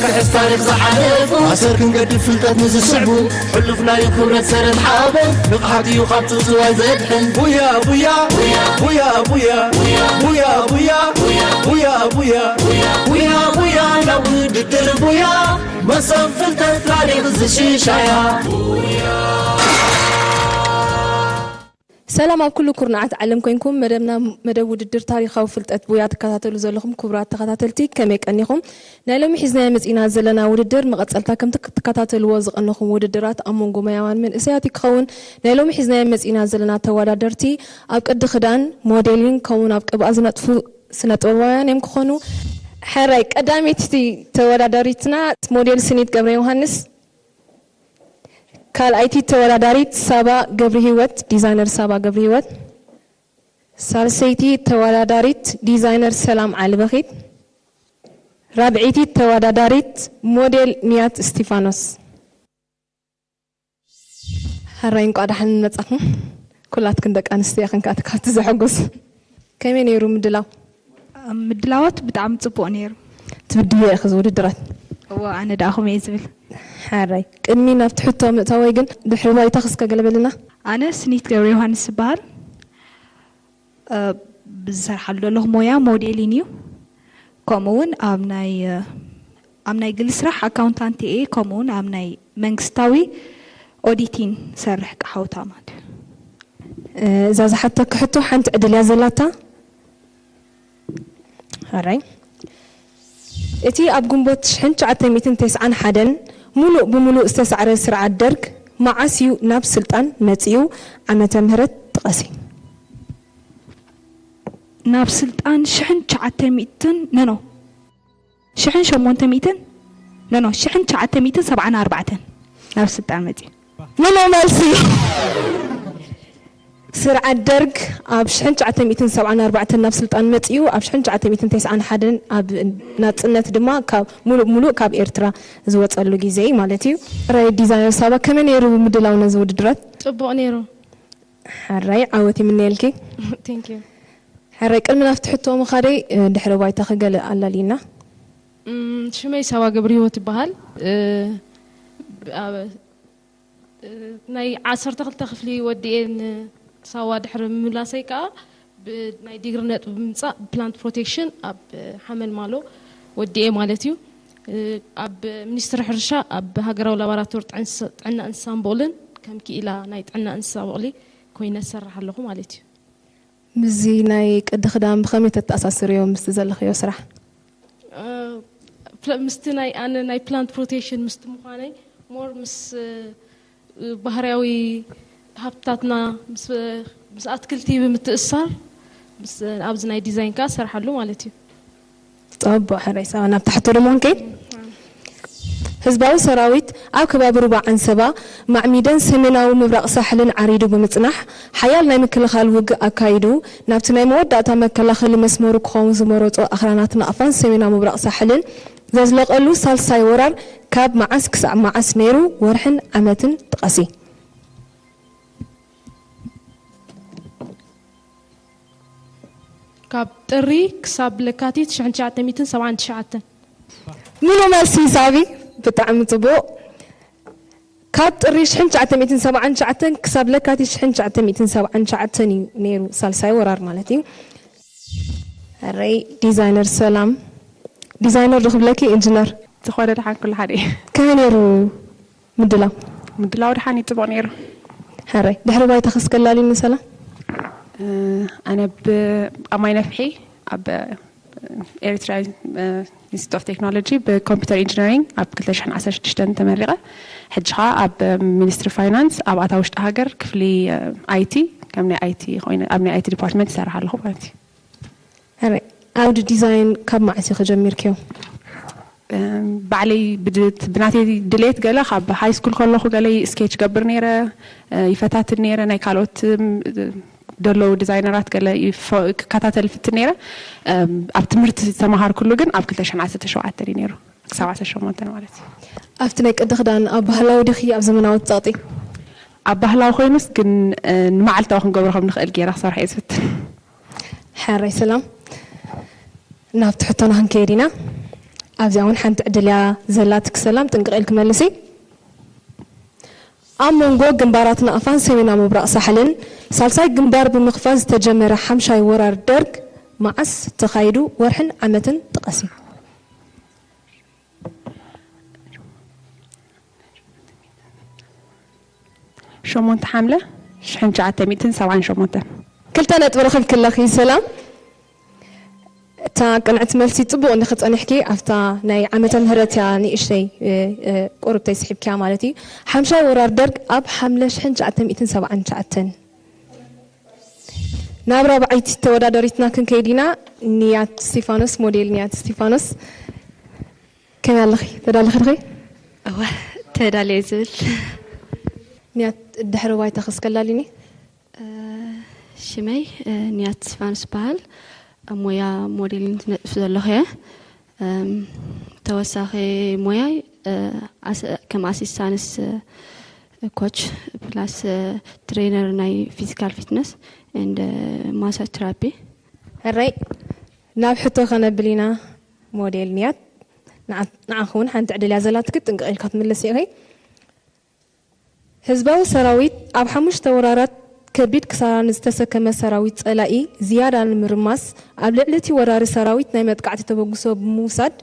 ክሕዝ ታሪኽ ዝሓለፉ ኣሰር ክንገድፍ ፍልጠት ንዝስዕቡ ሕሉፍ ናይ ክብረት ሰረት ሓበን ንቕሓት እዩ ካብ ጽውጽዋይ ዘድሕን። ቡያ ቡያ ቡያ ቡያ ቡያ ቡያ ቡያ ቡያ ቡያ ቡያ ቡያ ቡያ ናብ ውድድር ቡያ መሶብ ፍልጠት ታሪኽ ዝሽሻያ። ሰላም ኣብ ኩሉ ኩርናዓት ዓለም ኮንኩም መደብና መደብ ውድድር ታሪኻዊ ፍልጠት ቡያ ትከታተሉ ዘለኹም ክቡራት ተኸታተልቲ ከመይ ቀኒኹም? ናይ ሎሚ ሒዝናዮ መጺና ዘለና ውድድር መቐጸልታ ከምቲ ክትከታተልዎ ዝቐነኹም ውድድራት ኣብ መንጎ ሞያውያን መንእሰያት እዩ ክኸውን። ናይ ሎሚ ሒዝናዮ መጺና ዘለና ተወዳደርቲ ኣብ ቅዲ ክዳን፣ ሞዴሊንግ ከምኡውን ኣብ ቅብኣ ዝነጥፉ ስነ ጥበባውያን እዮም ክኾኑ። ሕራይ ቀዳመይቲ ተወዳዳሪትና ሞዴል ስኒት ገብረ ዮሃንስ፣ ካልኣይቲ ተወዳዳሪት ሳባ ገብረሂወት፣ ዲዛይነር ሳባ ገብረሂወት፣ ሳልሰይቲ ተወዳዳሪት ዲዛይነር ሰላም ዓሊበኺት፣ ራብዐይቲ ተወዳዳሪት ሞዴል ንያት እስቲፋኖስ። ሕራይ እንቋዕ ደሓን መጻኹም። ኩላትክን ደቂ ኣንስትዮ ኢኽን ከኣ ካብቲ ዘሐጉስ። ከመይ ነይሩ ምድላው? ምድላዋት ብጣዕሚ ጽቡቕ ነይሩ። ትብድዮ ኢኺ እዚ ውድድራት? እወ፣ ኣነ ደኣ ከምኡ እየ ዝብል። ሕራይ ቅድሚ ናብቲ ሕቶ ምእታወይ ግን ድሕሪ ባይታ ክስከ ገለ በልና። ኣነ ስኒት ገብረ ዮሃንስ እበሃል። እ፣ ብዝሰርሓሉ ዘለኹ ሞያ ሞዴሊን እዩ። ከምኡ እውን ኣብ ናይ፣ እ፣ ኣብ ናይ ግሊ ስራሕ ኣካውንታንት እየ። ከምኡ እውን ኣብ ናይ መንግስታዊ ኦዲቲን ሰርሕ ቀሓውታ ማለት እዩ። እ፣ እዛ ዝሓተኪ ሕቶ ሓንቲ ዕድል እያ ዘላታ። ሕራይ እቲ ኣብ ግንቦት ሽሕን ትሽዓተ ሚእትን ተስዓን ሓደን ሙሉእ ብሙሉእ ዝተሳዕረ ስርዓት ደርግ መዓስ እዩ ናብ ስልጣን መጺኡ? ዓመተ ምህረት ጥቐሲ። ናብ ስልጣን ሽሕን ትሽዓተ ሚእትን፣ ኖ፣ ኖ፣ ሽሕን ሸሞንተ ሚእትን፣ ኖ፣ ኖ፣ ሽሕን ትሽዓተ ሚእትን ሰብዓን ኣርባዕተን ናብ ስልጣን መጺኡ። ምሉእ መልሲ። ስርዓት ደርግ ኣብ ሽሕን ትሽዓተ ሚእትን ሰብዓን ኣርባዕተን ናብ ስልጣን መጺኡ፣ ኣብ ሽሕን ትሽዓተ ሚእትን ተስዓን ሓደን ኣብ ናጽነት ድማ ካብ፣ ሙሉእ ብሙሉእ ካብ ኤርትራ ዝወጸሉ ግዜ እዩ ማለት እዩ። ራይ ዲዛይነር ሳባ፣ ከመይ ነይሩ ምድላው ነዚ ውድድራት? ጽቡቕ ነይሩ። ሕራይ ዓወት ይምነየልኪ። Thank you። ሕራይ ቅድሚ ናብቲ ሕቶ ምኻደይ፣ እ፣ ድሕረ ባይታኺ ገለ ኣላልይና። እም፣ ሽመይ ሳባ ገብረሂወት ይበሃል። እ፣ ኣብ፣ እ፣ ናይ ዓሰርተ ክልተ ክፍሊ ወዲኤ ንሳዋ ድሕሪ ምምላሰይ ከኣ ብናይ ዲግሪ ነጥቢ ብምምጻእ ብፕላንት ፕሮቴክሽን ኣብ ሓመልማሎ ወዲኤ ማለት እዩ። እ፣ ኣብ ሚኒስትሪ ሕርሻ ኣብ ሃገራዊ ላቦራቶሪ ጥዕንስ-፣ ጥዕና እንስሳን ብቑልን ከም ክኢላ ናይ ጥዕና እንስሳ ብቑሊ ኮይነ ዝሰርሕ ኣለኹ ማለት እዩ። ምስዚ ናይ ቅዲ ክዳን ብኸመይ ተተኣሳስርዮ ምስቲ ዘለኽዮ ስራሕ? እ፣ ፕለ-፣ ምስቲ ናይ ኣነ ናይ ፕላንት ፕሮቴክሽን ምስቲ ምዃነይ ሞር ምስ፣ እ፣ ባህርያዊ ሃብትታትና ምስ፣ ምስ ኣትክልቲ ብምትእስሳር ምስ፣ ኣብዚ ናይ ዲዛይን ከኣ እሰርሓሉ ማለት እዩ። ጽቡቕ፣ ሕራይ ሳባ፣ ናብታ ሕቶ ደሞ ክንከይድ። ህዝባዊ ሰራዊት ኣብ ከባቢ ሩባ ዓንሰባ ማዕሚደን ሰሜናዊ ምብራቕ ሳሕልን ዓሪዱ ብምጽናሕ፣ ሓያል ናይ ምክልኻል ውግእ ኣካይዱ፣ ናብቲ ናይ መወዳእታ መከላኸሊ መስመሩ ክኸውን ዝመረጾ ኣኽራናት ናቕፋን ሰሜናዊ ምብራቕ ሳሕልን ዘዝለቐሉ ሳልሳይ ወራር ካብ መዓስ ክሳዕ መዓስ ነይሩ? ወርሕን ዓመትን ጥቐሲ። ካብ ጥሪ ክሳብ ለካቲት ሽሕን ትሽዓተ ሚእትን ሰብዓን ትሽዓተን። ምሉእ መልሲ ሳቢ፣ ብጣዕሚ ጽቡቕ። ካብ ጥሪ ሽሕን ትሽዓተ ሚእትን ሰብዓን ትሽዓተን ክሳብ ለካቲት ሽሕን ትሽዓተ ሚእትን ሰብዓን ትሽዓተን እዩ ነይሩ፣ ሳልሳይ ወራር ማለት እዩ። ሕራይ ዲዛይነር ሰላም፣ ዲዛይነር ዶ ክብለኪ ኢንጂነር? ዝኾነ ደሓን፣ ኩሉ ሓደ እዩ። ከመይ ነይሩ ምድላው? ምድላው ደሓን እዩ፣ ጽቡቕ ነይሩ። ሕራይ ድሕሪ ባይታ ክስከላልኒ ሰላም። እ፣ ኣነ ብ-፣ ኣብ ማይ ነፍሒ ኣብ ኤሪትራ፣ እ፣ ኢንስቲትዩት ኦፍ ቴክኖሎጂ ብኮምፒውተር ኢንጂነሪንግ ኣብ ክልተ ሽሕን ዓሰርተ ሽዱሽተን ተመሪቐ። ሕጂ ኸኣ ኣብ ሚኒስትሪ ፋይናንስ ኣብ ኣታ ውሽጢ ሃገር ክፍሊ፣ እ፣ ኣይቲ ከም ናይ ኣይቲ ኮይነ ኣብ ናይ ኣይቲ ዲፓርትመንት ይሰርሕ ኣለኹ ማለት እዩ። ሕራይ ዓውዲ ዲዛይን ካብ መዓስ ኢኺ ጀሚርክዮ? እም፣ ባዕለይ ብድ-፣ ብናተይ ድሌት ገለ ካብ ሃይ ስኩል ከለኹ ገለ ስኬች ገብር ነይረ፣ እ፣ ይፈታትን ነይረ። ናይ ካልኦት፣ እም፣ ደለዉ ዲዛይነራት ገለ ይፈ-፣ ክከታተል ይፍትን ነይረ። እም፣ ኣብ ትምህርቲ ዝተመሃርኩሉ ግን ኣብ ክልተ ሽሕን ዓሰርተ ሸውዓተን እዩ ነይሩ፣ ክሳብ ዓሰርተ ሸሞንተ ማለት እዩ። ኣብቲ ናይ ቅዲ ክዳን ኣብ ባህላዊ ዲኺ ኣብ ዘመናዊ ትጸቕጢ? ኣብ ባህላዊ ኮይኑስ ግን፣ እ፣ ንመዓልታዊ ክንገብሮ ከም ንኽእል ገይረ ክሰርሖ እየ ዝፍትን። ሕራይ ሰላም፣ ናብቲ ሕቶና ክንከይድ ኢና። ኣብዚኣ እውን ሓንቲ ዕድል እያ ዘላትኪ። ሰላም፣ ጥንቅቕ ኢልኪ መልሲ። ኣብ መንጎ ግንባራት ናቕፋን ሰሜናዊ ምብራቕ ሳሕልን ሳልሳይ ግንባር ብምኽፋት ዝተጀመረ ሓምሻይ ወራር ደርግ መዓስ ተኻይዱ? ወርሕን ዓመትን ጥቐሲ። ሸሞንተ ሓምለ ሽሕን ትሽዓተ ሚእትን ሰብዓን ሸሞንተን። ክልተ ነጥቢ ረኺብኪ ኣለኺ። ሰላም፣ እታ ቅንዕቲ መልሲ ጽቡቕ እንዲኺ ጸኒሕኪ፣ ኣብታ ናይ ዓመተ ምህረት እያ ንእሽተይ፣ እ፣ እ፣ ቁሩብ ተይስሒብኪያ ማለት እዩ። ሓምሻይ ወራር ደርግ ኣብ ሓምለ ሽሕን ትሽዓተ ሚእትን ሰብዓን ትሽዓተን። ናብ ራብዓይቲ ተወዳደሪትና ክንከይድ ኢና። ንያት እስቲፋኖስ፣ ሞዴል ንያት እስቲፋኖስ። ከመይ ኣለኺ? ተዳሊኺ ዲኺ? እወ፣ ተዳልየ ዝብል። ንያት፣ ድሕሪ ባይታ ከስከላሊኒ። እ፣ ሽመይ፣ እ፣ ንያት እስቲፋኖስ በሃል። ኣብ ሞያ ሞዴሊንግ ነጥፍ ዘለኹ እየ። እም፣ ተወሳኺ ሞያይ፣ እ፣ ኣስ-፣ ከም ኣሲስታንስ፣ እ፣ ኮች ፕላስ፣ እ፣ ትሬነር ናይ ፊዚካል ፊትነስ ኤንድ፣ እ፣ ማሳጅ ቴራፒ። ሕራይ፣ ናብ ሕቶ ከነብል ኢና። ሞዴል ንያት፣ ንዓ-፣ ንዓኺ እውን ሓንቲ ዕድል እያ ዘላትኪ፣ ጥንቅቕ ኢልካ ትምልሲ ኢኺ። ህዝባዊ ሰራዊት ኣብ ሓሙሽተ ወራራት ከቢድ ክሳራ ንዝተሰከመ ሰራዊት ጸላኢ ዝያዳ ንምርማስ ኣብ ልዕሊ እቲ ወራሪ ሰራዊት ናይ መጥቃዕቲ ተበግሶ ብምውሳድ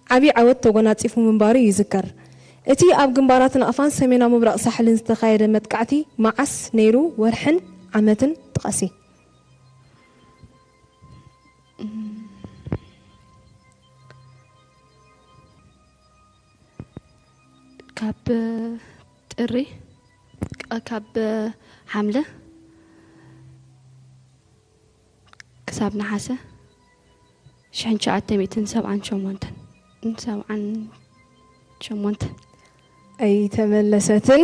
ዓቢ ዓወት ተጎናጺፉ ምንባሩ ይዝከር። እቲ ኣብ ግንባራት ናቕፋን ሰሜናዊ ምብራቕ ሳሕልን ዝተኻየደ መጥቃዕቲ መዓስ ነይሩ? ወርሕን ዓመትን ጥቐሲ። ካብ ጥሪ፣ ካብ ሓምለ ክሳብ ነሓሰ ሽሕን ትሽዓተ ሚእትን ሰብዓን ሸሞንተን፣ ሰብዓን ሸሞንተን። ኣይተመለሰትን።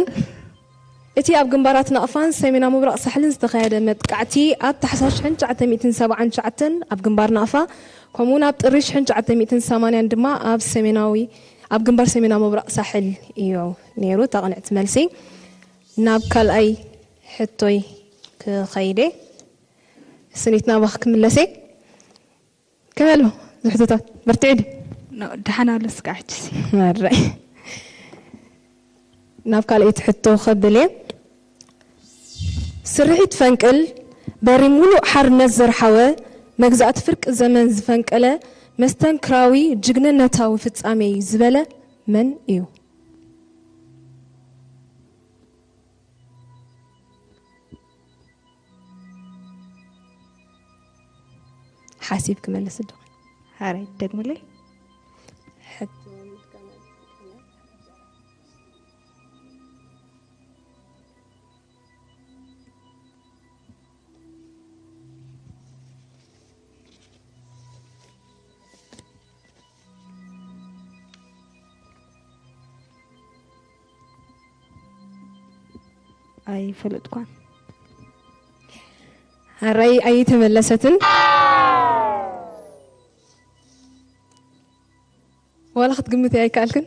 እቲ ኣብ ግንባራት ናቕፋን ሰሜናዊ ምብራቕ ሳሕልን ዝተኻየደ መጥቃዕቲ ኣብ ታሕሳስ ሽሕን ትሽዓተ ሚእትን ሰብዓን ትሽዓተን ኣብ ግንባር ናቕፋ፣ ከምኡውን ኣብ ጥሪ ሽሕን ትሽዓተ ሚእትን ሰማንያን ድማ ኣብ ሰሜናዊ፣ ኣብ ግንባር ሰሜናዊ ምብራቕ ሳሕል እዩ ነይሩ። እታ ቅንዕቲ መልሲ። ናብ ካልኣይ ሕቶይ ክኸይደ፣ ስኒት ናባኺ ክምለሰ። ከመይ ኣሎ እዚ ሕቶታት? በርትዒ ድዩ? ኖ፣ ደሓን ኣሎ እስካዕ ሕጂ ሲ። መራይ። ናብ ካልኣይቲ ሕቶ ከብል እየ። ስርሒት ፈንቅል በሪ ሙሉእ ሓርነት ዘርሓወ፣ መግዛእቲ ፍርቂ ዘመን ዝፈንቀለ መስተንክራዊ ጅግንነታዊ ፍጻሜ እዩ ዝበለ መን እዩ? ሓሲብ ክመልስ ዶ? ሓራይ ደግምለይ። ሕት- ኣይፈለጥኳን። ሓራይ ኣይተመለሰትን። ዋላ ክትግምት ኣይከኣልክን።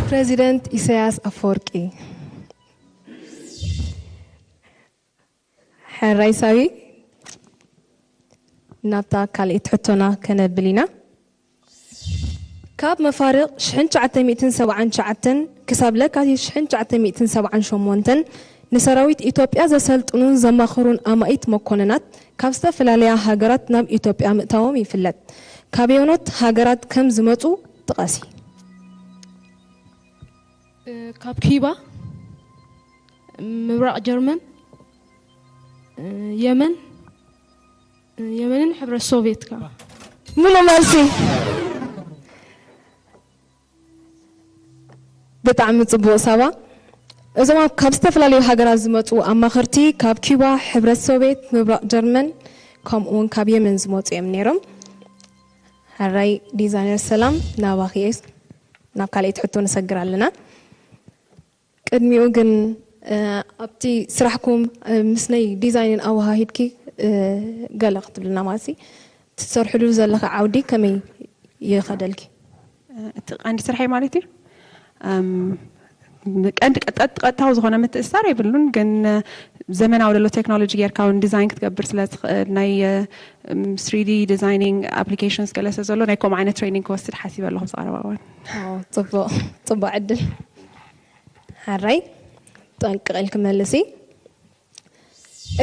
ፕረዚደንት ኢሳያስ ኣፈወርቂ። ሕራይ ሳቢ፣ ናብታ ካልኣይቲ ሕቶና ከነብል ኢና። ካብ መፋርቕ ሽሕን ትሽዓተ ሚእትን ሰብዓን ትሽዓተን ክሳብ ለካቲት ሽሕን ትሽዓተ ሚእትን ሰብዓን ሸሞንተን ንሰራዊት ኢትዮጵያ ዘሰልጥኑን ዘማኽሩን ኣማኢት መኮንናት ካብ ዝተፈላለያ ሃገራት ናብ ኢትዮጵያ ምእታዎም ይፍለጥ። ካበየኖት ሃገራት ከም ዝመጹ ጥቐሲ። ካብ ኪባ፣ ምብራቕ ጀርመን፣ የመን፣ የመንን ሕብረት ሶቪየት ከኣ። ምሉእ መልሲ። ብጣዕሚ ጽቡቕ ሳባ። እዞም ኣብ፣ ካብ ዝተፈላለዩ ሃገራት ዝመጹ ኣማኸርቲ ካብ ኪባ፣ ሕብረት ሶቪየት፣ ምብራቕ ጀርመን ከምኡ እውን ካብ የመን ዝመጹ እዮም ነይሮም። ሕራይ ዲዛይነር ሰላም፣ ናባኺ እየ። ናብ ካልኣይቲ ሕቶ ንሰግር ኣለና። ቅድሚኡ ግን፣ እ፣ ኣብቲ ስራሕኩም፣ እ፣ ምስ ናይ ዲዛይንን ኣወሃሂድኪ፣ እ፣ ገለ ክትብልና ማለት እዩ። ትሰርሕሉ ዘለኺ ዓውዲ ከመይ ይኸደልኪ? እቲ ቀንዲ ስርሐይ ማለት እዩ። እም፣ ቀንዲ ቀጥ-፣ ቀጥታዊ ዝኾነ ምትእስሳር የብሉን፣ ግን ዘመናዊ ዘሎ ቴክኖሎጂ ጌርካ እውን ዲዛይን ክትገብር ስለ ትኽእል፣ ናይ ስሪ ዲ ዲዛይኒንግ ኣፕሊኬሽንስ ገለ ስለ ዘሎ፣ ናይ ከምኡ ዓይነት ትሬኒንግ ክወስድ ሓሲበ ኣለኹ ኣብዚ ቀረባ እዋን። ፅቡቅ ፅቡቅ ዕድል። ሓራይ ጠንቅቕ ኢልኪ መልሲ።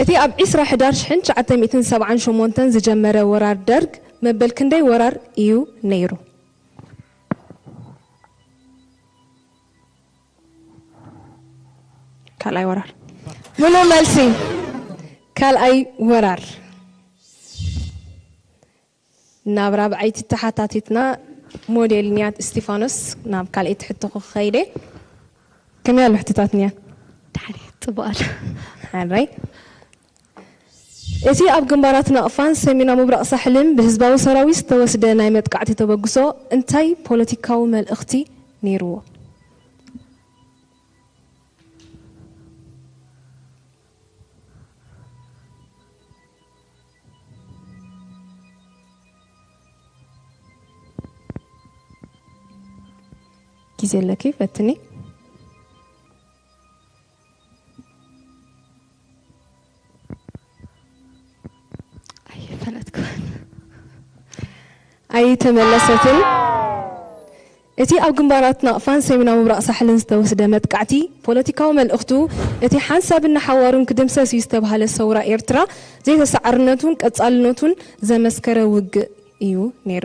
እቲ ኣብ ዕስራ ሕዳር ሽሕን ትሽዓተ ሚእትን ሰብዓን ሸሞንተን ዝጀመረ ወራር ደርግ መበል ክንደይ ወራር እዩ ነይሩ? ካልኣይ ወራር። ሙሉእ መልሲ ካልኣይ ወራር። ናብ ራብዐይቲ ተሓታቲትና ሞዴል ንያት እስቲፋኖስ ናብ ካልኣይቲ ሕቶኹ ክኸይደ። ከመይ ኣሎ ሕቶታት ንያት? ድሓን እዩ፣ ጽቡቕ ኣሎ። ሓራይ እቲ ኣብ ግንባራት ናቕፋን ሰሜናዊ ምብራቕ ሳሕልን ብህዝባዊ ሰራዊት ዝተወስደ ናይ መጥቃዕቲ ተበግሶ እንታይ ፖለቲካዊ መልእኽቲ ነይርዎ? ግዜ ኣለኪ ፈትኒ። ኣይፈለጥኩን። ኣይተመለሰትን። እቲ ኣብ ግንባራት ናቕፋን ሰሜናዊ ምብራቕ ሳሕልን ዝተወስደ መጥቃዕቲ ፖለቲካዊ መልእኽቱ እቲ ሓንሳብን ንሓዋሩን ክድምሰስ እዩ ዝተባህለ ሰውራ ኤርትራ ዘይተሰዓርነቱን ቀጻልነቱን ዘመስከረ ውግእ እዩ ነይሩ።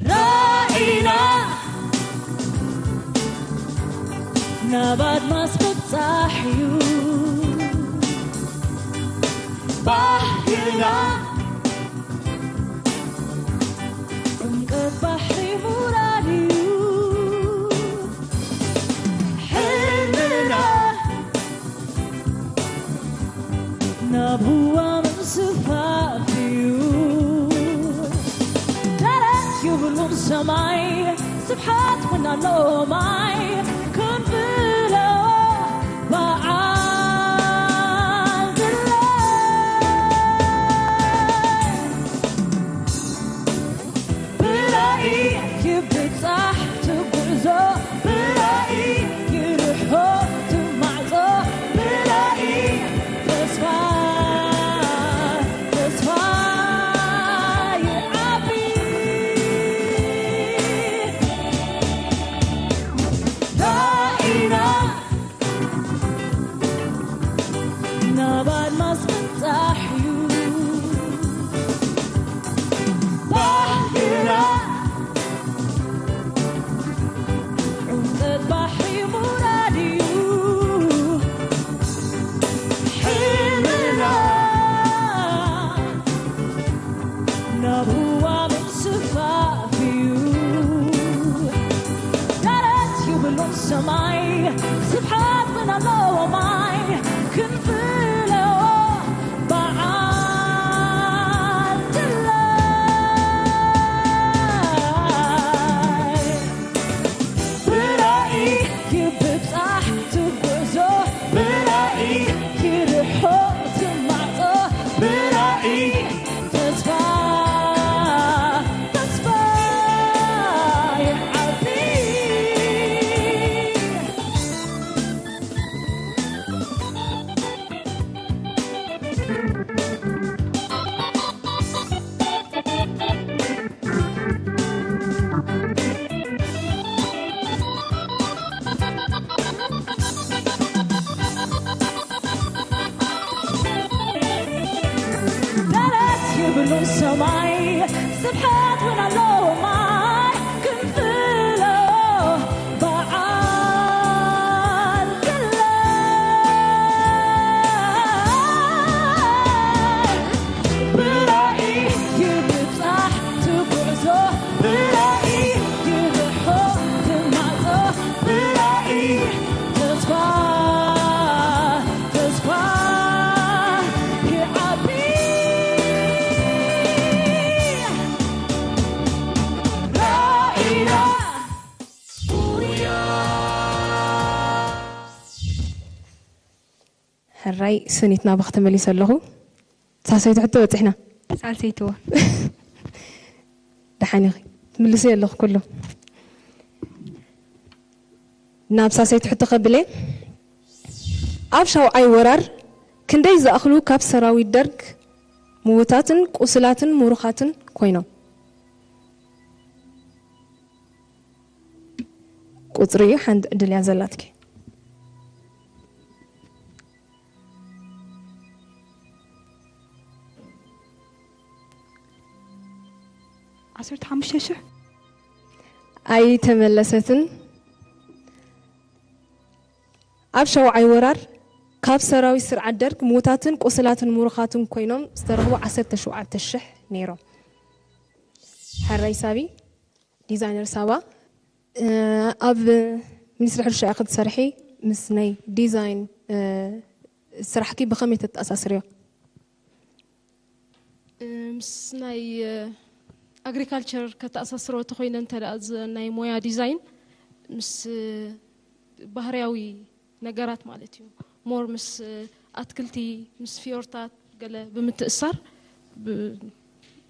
ራኢና ናብ ኣድማስ ምብጻሕ እዩ ባህልና። ዕምቀት ባሕሪ ምውራድ እዩ ሕልምና። ናብ ህዋ ምስፋፍ እዩ። ደረት የብሉን ሰማይ፣ ስፍሓት እውን ኣለዎ ማይ። ክንብሎ በዓል ድላይ። ብራእይ ይብጻሕ ትጉዕዞ፣ ብራእይ ይርሖ ትማዕጾ፣ ብራእይ ተስፋ፣ ተስፋ ይዓቢ። ራእይና ናብ ኣድማስ ምብጻሕ እዩ ባህልና። ዕምቀት ባሕሪ ምውራድ እዩ ሕልምና። ናብ ህዋ ምስፋፍ እዩ። ደረት የብሉን ሰማይ፣ ስፍሓት እውን ኣለዎ ማይ። ክንብሎ በዓል ድላይ። ብራእይ ይብጻሕ ትጉዕዞ፣ ብራእይ ይርሖ ትማዕጾ፣ ብራእይ ተስፋ፣ ተስፋ ይዓቢ። ደረት ይብሉን ሰማይ፣ ስፍሓት እውን ኣለዎ ማይ። ክንብሎ በዓል ድላይ። ብራእይ ይብጻሕ ትጉዕዞ፣ ብራእይ ይርሖ ትማዕጾ፣ ብራእይ ተስፋ፣ ተስፋ ይዓቢ። እራይ ስኒት ናባኺ ተመሊሰ ኣለኹ። ሳልሰይቲ ሕቶ በፂሕና። ሳልሰይትዎ። ደሓን ኢኺ። ትምልሱ ኣለኹ ኩሉ። ናብ ሳልሰይቲ ሕቶ ከብለ። ኣብ ሻውዓይ ወራር ክንደይ ዝኣኽሉ ካብ ሰራዊት ደርግ ምውታትን ቁስላትን ምሩኻትን ኮይኖም? ቁፅሪ እዩ፣ ሓንቲ ዕድል እያ ዘላትኪ። ዓሰርተ ሓሙሽተ ሽሕ። ኣይተመለሰትን። ኣብ ሻውዓይ ወራር ካብ ሰራዊት ስርዓት ደርግ ምውታትን ቁስላትን ምሩኻትን ኮይኖም ዝተረኽቡ ዓሰርተ ሸውዓተ ሽሕ ነይሮም። ሕራይ ሳቢ። ዲዛይነር ሳባ፣ ኣብ ሚኒስትሪ ሕርሻ ኢኺ ትሰርሒ። ምስ ናይ ዲዛይን ስራሕኪ ብኸመይ ተተኣሳስርዮ? ምስ ናይ ኣግሪካልቸር ከተኣሳስሮ ተኮይነ እንተ ደኣ ናይ ሞያ ዲዛይን ምስ ባህርያዊ ነገራት ማለት እዩ። ሞር ምስ ኣትክልቲ፣ ምስ ፍዮርታት ገለ ብምትእሳር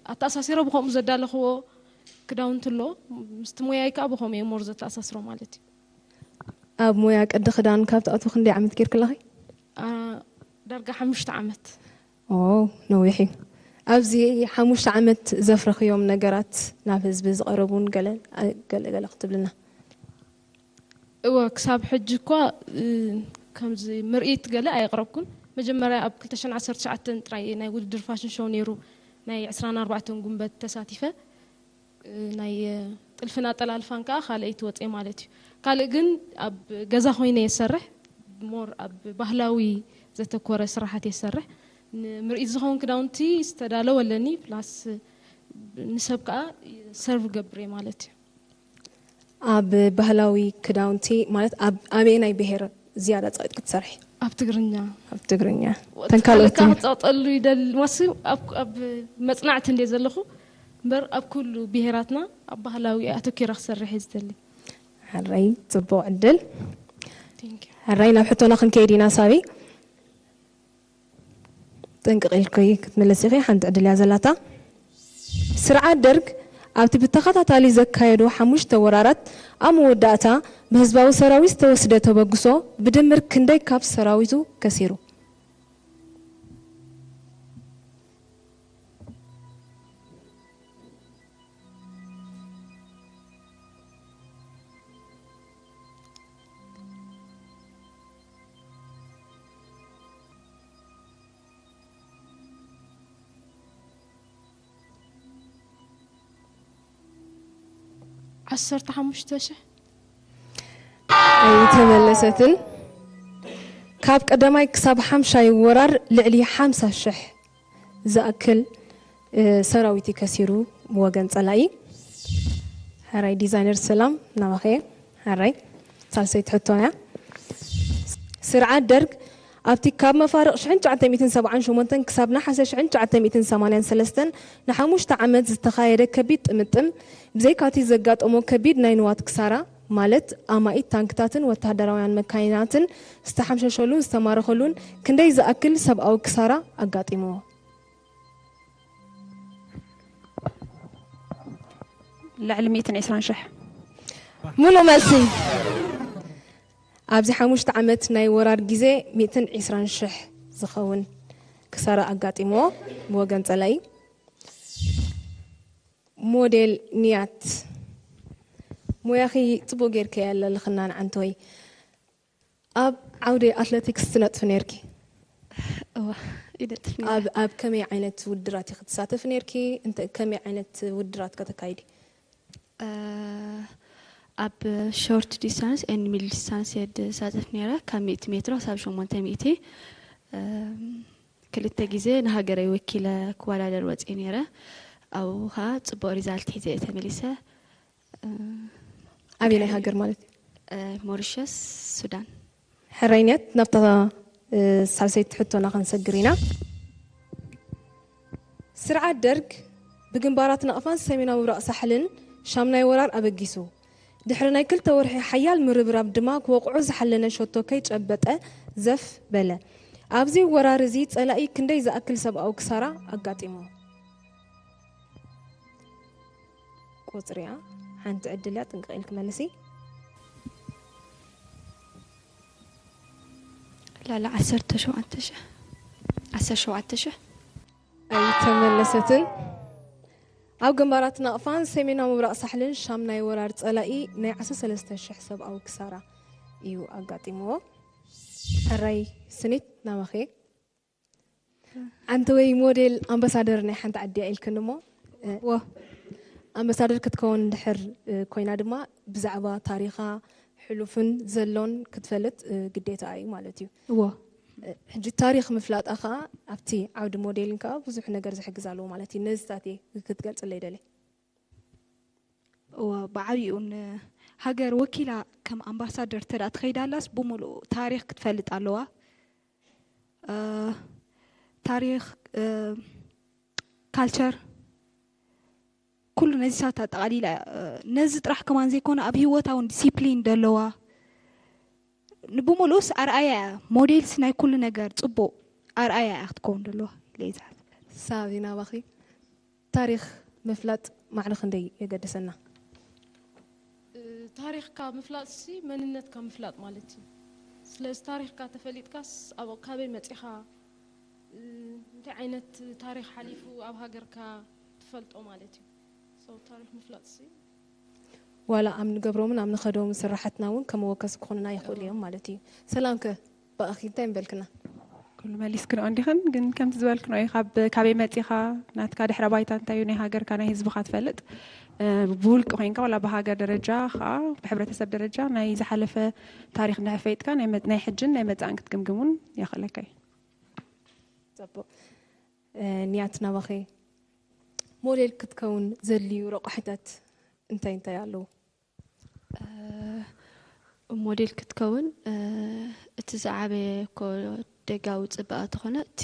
ኣተኣሳሲረ ብከምኡ ዘዳለኽዎ ክዳውንቲ ኣሎ። ምስቲ ሞያይ ከዓ ብከምኡ እየ ሞር ዘተኣሳስሮ ማለት እዩ። ኣብ ሞያ ቅዲ ክዳን ካብ ትኣትዊ ክንደይ ዓመት ጌርኪ ኣለኺ? ዳርጋ ሓሙሽተ ዓመት። ኦ፣ ነዊሕ እዩ። ኣብዚ ሓሙሽተ ዓመት ዘፍረኽዮም ነገራት ናብ ህዝቢ ዝቐረቡን ገለ ገለ ገለ ክትብልና? እወ፣ ክሳብ ሕጂ እኳ ከምዚ ምርኢት ገለ ኣየቕረብኩን። መጀመርያ ኣብ ክልተ ሽሕን ዓሰርተ ትሽዓተን ጥራይ ናይ ውድድር ፋሽን ሾው ነይሩ፣ ናይ ዕስራን ኣርባዕተን ጉንበት ተሳቲፈ። ናይ ጥልፍን ኣጠላልፋን ከዓ ካልኣይቲ ወፅየ ማለት እዩ። ካልእ ግን ኣብ ገዛ ኮይነ እየ ዝሰርሕ፣ ሞር ኣብ ባህላዊ ዘተኮረ ስራሓት እየ ዝሰርሕ። ንምርኢት ዝኸውን ክዳውንቲ ዝተዳለወ ኣለኒ፣ ፕላስ ንሰብ ከዓ ሰርቭ ገብር እየ ማለት እዩ። ኣብ ባህላዊ ክዳውንቲ ማለት ኣብ ኣበየናይ ብሄር ዝያዳ ፀቂጥኪ ትሰርሒ? ኣብ ትግርኛ። ኣብ ትግርኛ። ተን ካልኦት ካልእ ክፀቕጠሉ ይደል ማስ ኣብ ኣብ መፅናዕቲ እንደ ዘለኹ እምበር ኣብ ኩሉ ብሄራትና ኣብ ባህላዊ ኣተኪረ ክሰርሕ እየ ዝደሊ። ሕራይ ፅቡቕ ዕድል። Thank you። ሕራይ ናብ ሕቶና ክንከይድ ኢና ሳቢ። ጥንቅቕ ኢልኪ ክትምልሲ ኢኺ፣ ሓንቲ ዕድል እያ ዘላታ። ስርዓት ደርግ ኣብቲ ብተኸታታሊ ዘካየዶ ሓሙሽተ ወራራት ኣብ መወዳእታ ብህዝባዊ ሰራዊት ዝተወስደ ተበግሶ ብድምር ክንደይ ካብ ሰራዊቱ ከሲሩ? ዓሰርተ ሓሙሽተ ሽሕ። ኣይተመለሰትን። ካብ ቀዳማይ ክሳብ ሓምሻይ ወራር ልዕሊ ሓምሳ ሽሕ ዝኣክል ሰራዊት ከሲሩ ብወገን ፀላኢ። ሕራይ ዲዛይነር ሰላም ናባኸ። ሕራይ ሳልሰይቲ ሕቶና እያ። ስርዓት ደርግ ኣብቲ ካብ መፋርቕ ሽሕን ትሽዓተ ሚእትን ሰብዓን ሸሞንተን ክሳብ ነሓሰ ሽሕን ትሽዓተ ሚእትን ሰማንያን ሰለስተን ንሓሙሽተ ዓመት ዝተኻየደ ከቢድ ጥምጥም ብዘይካቲ ዘጋጠሞ ከቢድ ናይ ንዋት ክሳራ ማለት ኣማኢት ታንክታትን ወተሃደራውያን መካይናትን ዝተሓምሸሸሉን ዝተማረኸሉን ክንደይ ዝኣክል ሰብኣዊ ክሳራ ኣጋጢምዎ? ልዕሊ ሚእትን ዕስራን ሽሕ። ሙሉእ መልሲ። ኣብዚ ሓሙሽተ ዓመት ናይ ወራር ግዜ ሚእትን ዕስራን ሽሕ ዝኸውን ክሳራ ኣጋጢምዎ ብወገን ጸላኢ። ሞዴል ንያት፣ ሞያኺ ጽቡቕ ጌርኪ ኣለልኽና ንዓንተወይ። ኣብ ዓውዲ ኣትለቲክስ ትነጥፊ ኔርኪ? እዋ ይነጥፍ ነይረ። ኣብ ኣብ ከመይ ዓይነት ውድድራት ኢኺ ትሳተፊ ኔርኪ? እንተ ከመይ ዓይነት ውድድራት ከተካይዲ? ኣብ ሾርት ዲስታንስ ኤንድ ሚድል ዲስታንስ እየ ዝሳተፍ ነይረ፣ ካብ ሚእቲ ሜትሮ ክሳብ ሸሞንተ ሚእቲ። እም፣ ክልተ ግዜ ንሃገረይ ወኪለ ክወዳደር ወፅየ ነይረ። ኣብኡ ከዓ ፅቡቅ ሪዛልት ሒዘ እየ ተመሊሰ። እም፣ ኣበየናይ ሃገር ማለት እዩ? እ፣ ሞሪሸስ፣ ሱዳን። ሕራይ ንያት፣ ናብታ እ፣ ሳልሰይቲ ሕቶና ክንሰግር ኢና። ስርዓት ደርግ ብግንባራት ናቕፋን ሰሜናዊ ምብራቕ ሳሕልን ሻምናይ ወራር ኣበጊሱ። ድሕሪ ናይ ክልተ ወርሒ ሓያል ምርብራብ ድማ ክወቕዖ ዝሓለነ ሸቶ ከይጨበጠ ዘፍ በለ። ኣብዚ ወራር እዚ ጸላኢ ክንደይ ዝኣክል ሰብኣዊ ክሳራ ኣጋጢሞ? ቁጽሪ እያ፣ ሓንቲ ዕድል እያ፣ ጥንቅቕ ኢልኪ መልሲ። ላላ ዓሰርተ ሸውዓተ ሽሕ። ዓሰርተ ሸውዓተ ሽሕ። ኣይተመለሰትን። ኣብ ግንባራት ናቕፋን ሰሜናዊ ምብራቕ ሳሕልን ሻም ናይ ወራር ጸላኢ ናይ ዓሰርተ ሰለስተ ሽሕ ሰብኣዊ ክሳራ እዩ ኣጋጢምዎ። ሕራይ ስኒት ናባኸ። ኣንተ ወይ ሞዴል ኣምባሳደር ናይ ሓንቲ ዓዲ እያ ኢልክኒ እሞ፣ እ፣ ዎ። ኣምባሳደር ክትከውን እንድሕር፣ እ፣ ኮይና ድማ ብዛዕባ ታሪኻ ሕሉፍን ዘሎን ክትፈልጥ፣ እ፣ ግዴታ እዩ ማለት እዩ። እዎ። እ፣ ሕጂ ታሪኽ ምፍላጣ ኸዓ ኣብቲ ዓውዲ ሞዴልን ከዓ ብዙሕ ነገር ዝሕግዝ ኣለዎ ማለት እዩ። ነዚታት እየ ክትገልጽለይ ደልየ። እዎ፣ ብዓብይኡ ንሃገር ወኪላ ከም ኣምባሳደር ተዳ ትኸይዳላስ ብምሉእ ታሪኽ ክትፈልጥ ኣለዋ። እ፣ ታሪኽ፣ እ፣ ካልቸር፣ ኩሉ ነዚ ሳት ኣጠቓሊላ እያ። እ፣ ነዚ ጥራሕ ከማን ዘይኮነ ኣብ ህይወታ እውን ዲሲፕሊን ደለዋ፣ ንብምሉኡስ ኣርኣያ እያ። ሞዴልስ ናይ ኩሉ ነገር ጽቡቕ ኣርኣያ እያ ክትከውን ደለዋ ኢለ እየ ዝሓስብ። ሳቢ ናባኺ፣ ታሪኽ ምፍላጥ ማዕረ ክንደይ የገድሰና? እ፣ ታሪኽካ ምፍላጥሲ መንነትካ ምፍላጥ ማለት እዩ። ስለዚ ታሪኽካ ተፈሊጥካስ ኣብ ካበይ መፂኻ፣ እ፣ እንታይ ዓይነት ታሪኽ ሓሊፉ ኣብ ሃገርካ ትፈልጦ ማለት እዩ። So ታሪኽ ምፍላጥሲ ዋላ ኣብ ንገብሮምን ኣብ ንኸዶም ስራሓትና እውን ከመወከሲ ክኾኑና ይኽእሉ እዮም ማለት እዩ። ሰላምከ ብኣኺ እንታይ ምበልክና? ኩሉ መሊስክንኦ እንዲኽን፣ ግን ከምቲ ዝበልክንኦ እዩ፣ ካብ ካበይ መፂኻ፣ ናትካ ድሕረ ባይታ እንታይ እዩ፣ ናይ ሃገርካ ናይ ህዝብኻ ትፈልጥ። እ፣ ብውልቂ ኮይንካ ዋላ ብሃገር ደረጃ ከዓ ብሕብረተሰብ ደረጃ ናይ ዝሓለፈ ታሪኽ እንድሕር ፈይጥካ ናይ መ- ናይ ሕጅን ናይ መፃእን ክትግምግም እውን የኽእለካ እዩ። ፅቡቕ። እ፣ ንያት ናባኸ፣ ሞዴል ክትከውን ዘድልዩ ረቋሒታት እንታይ እንታይ ኣለዉ? ሞዴል ክትከውን እቲ ዝዓበየ እኮ ደጋዊ ፅባቐ ተኾነ፣ እቲ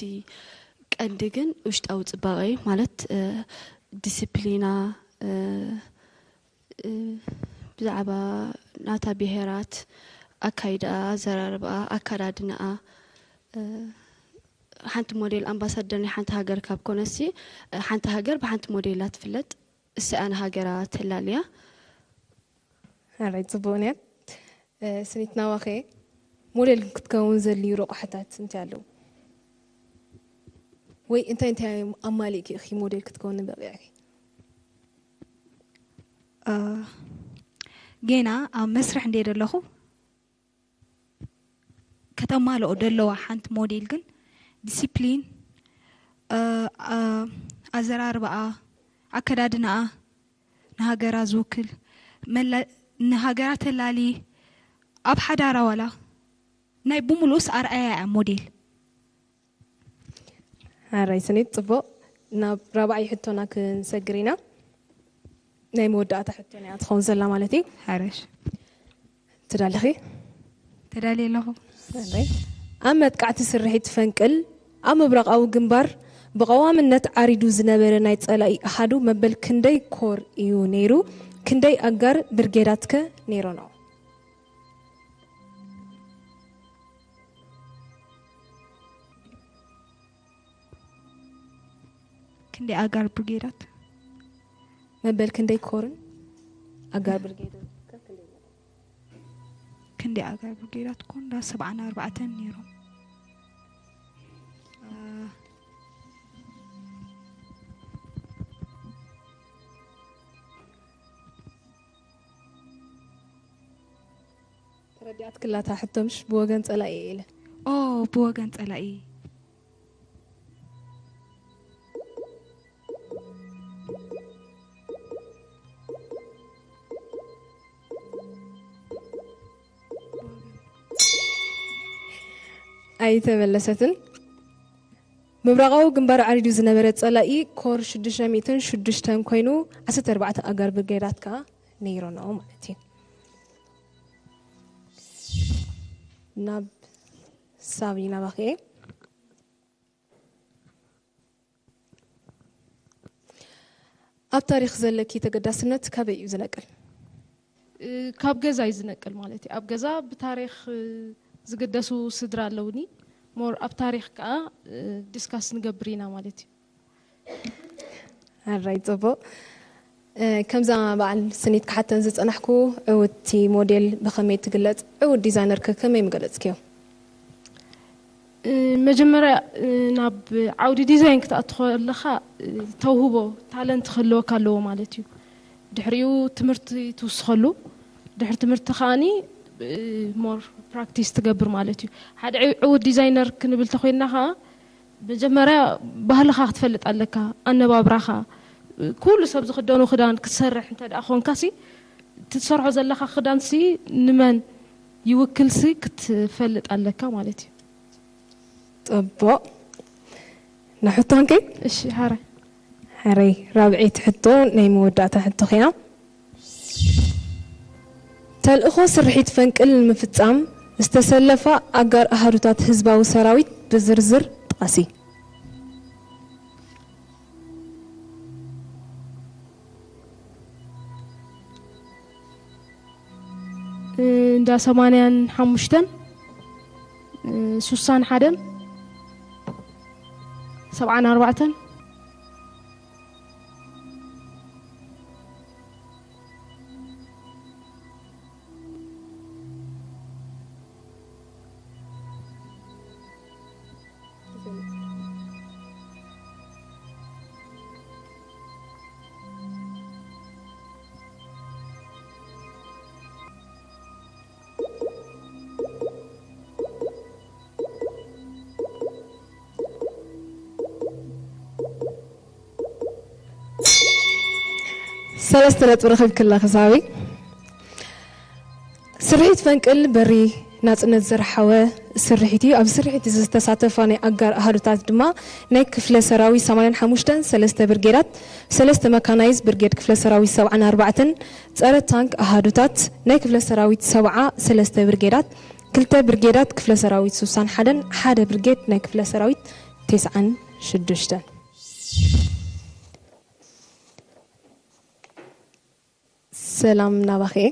ቀንዲ ግን ውሽጣዊ ፅባቐ እዩ። ማለት ዲስፕሊና፣ ብዛዕባ ናታ ብሄራት፣ ኣካይዳኣ፣ ኣዘራርባኣ፣ ኣከዳድናኣ፣ ሓንቲ ሞዴል ኣምባሳደር ናይ ሓንቲ ሃገር ካብ ኮነሲ፣ ሓንቲ ሃገር ብሓንቲ ሞዴላ ትፍለጥ። እሳ እያ ንሃገራ ተላልያ። ሕራይ ፅቡቕ ንያት። ስኒት ናባኸ፣ ሞዴል ክትከውን ዘድልዩ ረቋሕታት እንታይ ኣለዉ? ወይ እንታይ እንታይ ኣማሊእኪ ኢኺ ሞዴል ክትከውን በቒዕኪ? ጌና ኣብ መስርሕ እንደ ዘለኹ ከተማልኦ ደለዋ ሓንቲ ሞዴል ግን ዲሲፕሊን፣ ኣዘራርባኣ፣ ኣከዳድናኣ ንሃገራ ዝውክል፣ ንሃገራ ተላሊ፣ ኣብ ሓዳራ ዋላ ናይ ብምሉእስ ኣርኣያ እያ ሞዴል። ሕራይ ስኒት፣ ፅቡቕ። ናብ ራብዓይ ሕቶና ክንሰግር ኢና። ናይ መወዳእታ ሕቶና እያ ትኸውን ዘላ ማለት እዩ። ሓረሽ ትዳለኺ? ተዳልየ ኣለኹ። ኣብ መጥቃዕቲ ስርሒት ፈንቅል ኣብ ምብራቓዊ ግንባር ብቐዋምነት ዓሪዱ ዝነበረ ናይ ጸላኢ ኣሃዱ መበል ክንደይ ኮር እዩ ነይሩ? ክንደይ ኣጋር ብርጌዳትከ ነይሮኖ? ክንደይ ኣጋር ብርጌዳት? መበል ክንደይ ኮርን ኣጋር ብርጌድ? ክንደይ ኣጋር ብርጌዳት ኮን ዳ ሰብዓን ኣርባዕተን ነይሮም። ተረዲኣትክላታ ሕቶ ምሽ ብወገን ጸላኢ እየ ኢለ። ኦ ብወገን ጸላኢ። ኣይተመለሰትን። ምብራቓዊ ግንባር ዓሪዱ ዝነበረ ጸላኢ ኮር ሽዱሽተ ሚእትን ሽዱሽተን ኮይኑ ዓሰርተ ኣርባዕተ ኣጋር ብርጌዳት ከኣ ነይሮኖ ማለት እዩ። ናብ ሳቢ ናባኺ እየ። ኣብ ታሪኽ ዘለኪ ተገዳስነት ካበይ እዩ ዝነቅል? ካብ ገዛ እዩ ዝነቅል ማለት እዩ። ኣብ ገዛ ብታሪኽ ዝግደሱ ስድራ ኣለውኒ። ሞር ኣብ ታሪኽ ከዓ ዲስካስ ንገብር ኢና ማለት እዩ። ኣራይ ጽቡቕ። ከምዛ በዓል ስኒት ክሓተን ዝጸናሕኩ፣ ዕውቲ ሞዴል ብኸመይ ትግለጽ? ዕውት ዲዛይነር ከ ከመይ ምገለጽክዮ? መጀመርያ ናብ ዓውዲ ዲዛይን ክትኣቱ ከለኻ ተውህቦ፣ ታለንት ክህልወካ ኣለዎ ማለት እዩ። ድሕሪኡ ትምህርቲ ትውስኸሉ። ድሕሪ ትምህርቲ ከዓኒ ሞር ፕራክቲስ ትገብር ማለት እዩ። ሓደ ዕውት ዲዛይነር ክንብል ተኮይንና ከዓ መጀመርያ ባህልኻ ክትፈልጥ ኣለካ። ኣነባብራኻ፣ ኩሉ ሰብ ዝክደኖ ክዳን ክትሰርሕ እንተ ደኣ ኮንካ ሲ፣ ትሰርሖ ዘለካ ክዳን ሲ ንመን ይውክል ሲ ክትፈልጥ ኣለካ ማለት እዩ። ጽቡቕ። ንሕቶንኪ? እሺ፣ ሓረ ሕረይ ራብዐይቲ ሕቶ ናይ መወዳእታ ሕቶ ኽያ። ተልእኾ ስርሒት ፈንቅል ንምፍጻም ዝተሰለፋ ኣጋር ኣሃዱታት ህዝባዊ ሰራዊት ብዝርዝር ጥቐሲ። እንዳ ሰማንያን ሓሙሽተን፣ ሱሳን ሓደን፣ ሰብዓን ኣርባዕተን። ሰለስተ ነጥቢ ረኺብኪ ኣለኺ ሳቢ። ስርሒት ፈንቅል በሪ ናጽነት ዘርሓወ ስርሒት እዩ። ኣብዚ ስርሒት እዚ ዝተሳተፋ ናይ ኣጋር ኣሃዱታት ድማ ናይ ክፍለ ሰራዊት ሰማንያን ሓሙሽተን ሰለስተ ብርጌዳት፣ ሰለስተ መካናይዝ ብርጌድ ክፍለ ሰራዊት ሰብዓን ኣርባዕተን፣ ጸረ ታንክ ኣሃዱታት ናይ ክፍለ ሰራዊት ሰብዓ ሰለስተ ብርጌዳት፣ ክልተ ብርጌዳት ክፍለ ሰራዊት ሱሳን ሓደን ሓደ ብርጌድ ናይ ክፍለ ሰራዊት ተስዓን ሽዱሽተን። ሰላም ናባኺ እየ።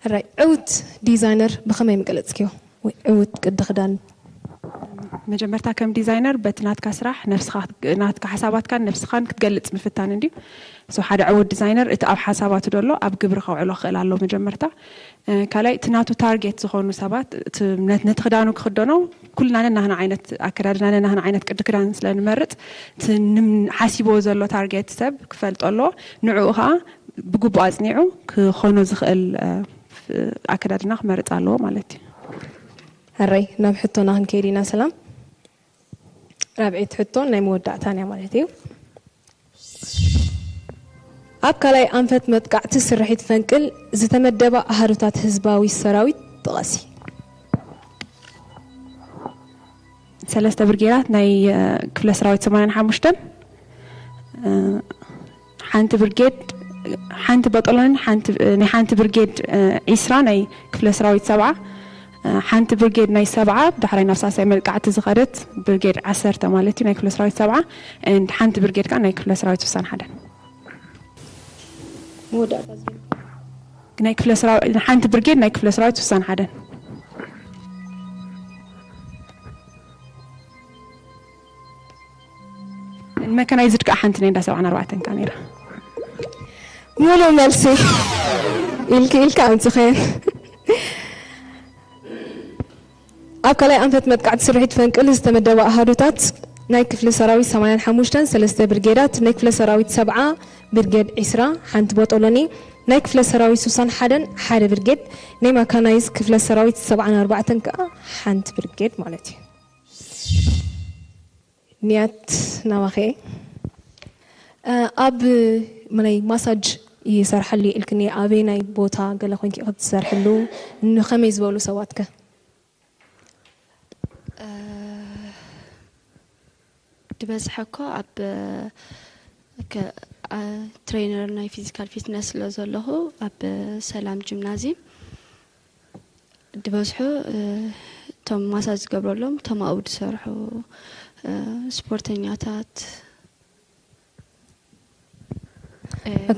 ሕራይ ዕውት ዲዛይነር ብኸመይ ምገለጽክዮ? ወይ ዕውት ቅዲ ክዳን? መጀመርታ ከም ዲዛይነር በቲ ናትካ ስራሕ ነብስኻ ናትካ ሓሳባትካን ነብስኻን ክትገልጽ ምፍታን እንድዩ። So ሓደ ዕውት ዲዛይነር እቲ ኣብ ሓሳባቱ ደሎ ኣብ ግብሪ ከውዕሎ ክኽእል ኣለዎ መጀመርታ። ካልኣይ እቲ ናቱ ታርጌት ዝኾኑ ሰባት ነቲ ክዳኑ ክኽደኖ ኩልና ነናህና ዓይነት ኣከዳድና ነናህና ዓይነት ቅዲ ክዳን ስለ ንመርጽ እቲ ሓሲቦ ዘሎ ታርጌት ሰብ ክፈልጦ ኣለዎ። ንዕኡ ከዓ ብግቡእ ኣፅኒዑ ክኾኖ ዝኽእል ኣከዳድና ክመርጽ ኣለዎ ማለት እዩ። ሕራይ ናብ ሕቶና ክንከይድ ኢና ሰላም። ራብዐይቲ ሕቶ ናይ መወዳእታን እያ ማለት እዩ። ኣብ ካልኣይ ኣንፈት መጥቃዕቲ ስርሒት ፈንቅል ዝተመደባ ኣሃዱታት ህዝባዊ ሰራዊት ጥቐሲ። ሰለስተ ብርጌዳት ናይ ክፍለ ሰራዊት ሰማንያን ሓሙሽተን፣ ሓንቲ ብርጌድ ሓንቲ በጠሎንን ናይ ሓንቲ ብርጌድ ዒስራ ናይ ክፍለ ሰራዊት ሰብዓ፣ ሓንቲ ብርጌድ ናይ ሰብዓ ዳሕራይ ናብ ሳልሳይ መጥቃዕቲ ዝኸደት ብርጌድ ዓሰርተ ማለት እዩ ናይ ክፍለ ሰራዊት ሰብዓ፣ ሓንቲ ብርጌድ ከዓ ናይ ክፍለ ሰራዊት ስሳን ሓደን። መወዳእታ ዝብል ናይ ክፍለ ሰራዊት ሓንቲ ብርጌድ ናይ ክፍለ ሰራዊት ስሳን ሓደን። መካናይዝድ ከዓ ሓንቲ ናይ እንዳ ሰብዓን ኣርባዕተን ከዓ ነይራ። ሙሉ መልሲ ኢልኪ ኢልካ ኣምፅኸየን። ኣብ ካልኣይ ኣንፈት መጥቃዕቲ ስርሒት ፈንቅል ዝተመደባ ኣሃዱታት ናይ ክፍሊ ሰራዊት ሰማንያን ሓሙሽተን ሰለስተ ብርጌዳት፣ ናይ ክፍለ ሰራዊት ሰብዓ ብርጌድ ዒስራ ሓንቲ ቦጦሎኒ፣ ናይ ክፍለ ሰራዊት ሱሳን ሓደን ሓደ ብርጌድ፣ ናይ ማካናይዝ ክፍለ ሰራዊት ሰብዓን ኣርባዕተን ከዓ ሓንቲ ብርጌድ ማለት እዩ። ንያት ናባኸ ኣብ ናይ ማሳጅ ይሰርሐሉ ኢልክኒ ኣበይ ናይ ቦታ ገለ ኮንኪ ክትሰርሕሉ ንኸመይ ዝበሉ ሰባት ከ? ድበዝሐ እኮ ኣብ ትሬነር ናይ ፊዚካል ፊትነስ ስለ ዘለኹ ኣብ ሰላም ጂምናዚም ድበዝሑ እቶም ማሳጅ ዝገብረሎም እቶም ኣብኡ ዝሰርሑ ስፖርተኛታት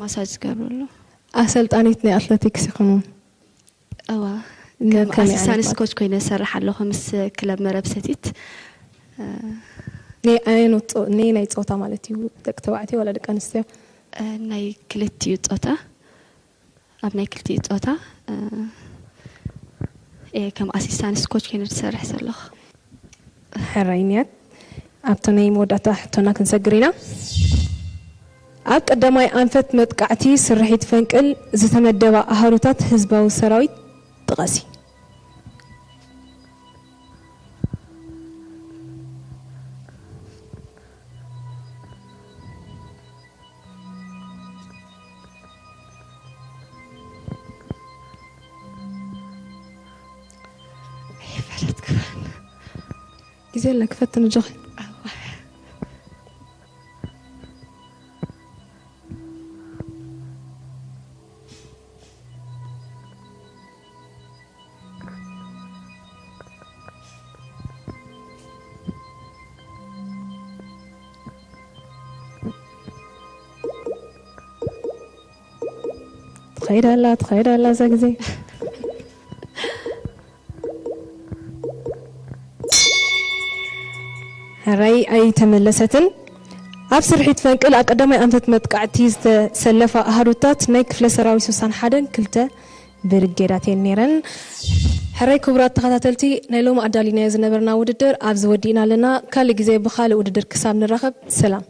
ማሳጅ ዝገብረሉ። ኣሰልጣኒት ናይ ኣትለቲክስ ኢኹም? እዋ ከም ኣሲስታንት ኮች ኮይነ ሰርሕ ኣለኹ ምስ ክለብ መረብ ሰቲት። ናይ ፆታ ማለት እዩ፣ ደቂ ተባዕትዮ ዋላ ደቂ ኣንስትዮ? ናይ ክልቲኡ ፆታ፣ ኣብ ናይ ክልቲኡ ፆታ እየ ከም ኣሲስታንት ኮች ኮይነ ዝሰርሕ ዘለኹ። ሕራይ ንያት፣ ኣብቲ ናይ መወዳእታ ሕቶና ክንሰግር ኢና። ኣብ ቀዳማይ ኣንፈት መጥቃዕቲ ስርሒት ፈንቅል ዝተመደባ ኣሃዱታት ህዝባዊ ሰራዊት ጥቐሲ። ግዜ ኣለኪ፣ ፈትኒ ኣጆኺ። ትኸይድ ኣላ፣ ትኸይድ ኣላ እዛ ግዜ። ሕራይ ኣይተመለሰትን። ኣብ ስርሒት ፈንቅል ኣብ ቀዳማይ ኣንፈት መጥቃዕቲ ዝተሰለፋ ኣሃዱታት ናይ ክፍለ ሰራዊት ስሳን ሓደን ክልተ ብርጌዳት እየን ነይረን። ሕራይ ክቡራት ተኸታተልቲ፣ ናይ ሎሚ ኣዳሊናዮ ዝነበርና ውድድር ኣብዚ ወዲእና ኣለና። ካልእ ግዜ ብኻልእ ውድድር ክሳብ ንራኸብ ሰላም።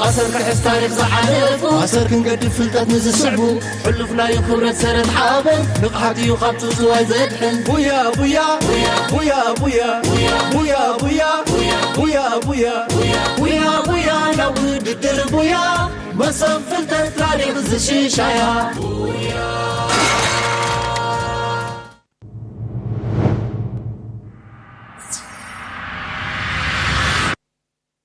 ኣሰር ክሕዝ ታሪኽ ዝሓለፉ ኣሰር ክንገድፍ ፍልጠት ንዝስዕቡ ሕሉፍ ናይ ክብረት ሰረት ሓበን ንቕሓት እዩ ካብ ጽጽዋይ ዘድሕን ቡያ ቡያ ቡያ ቡያ ቡያ ቡያ ቡያ ቡያ ቡያ ቡያ ቡያ ናብ ውድድር ቡያ መሰብ ፍልጠት ታሪኽ ዝሽሻያ ቡያ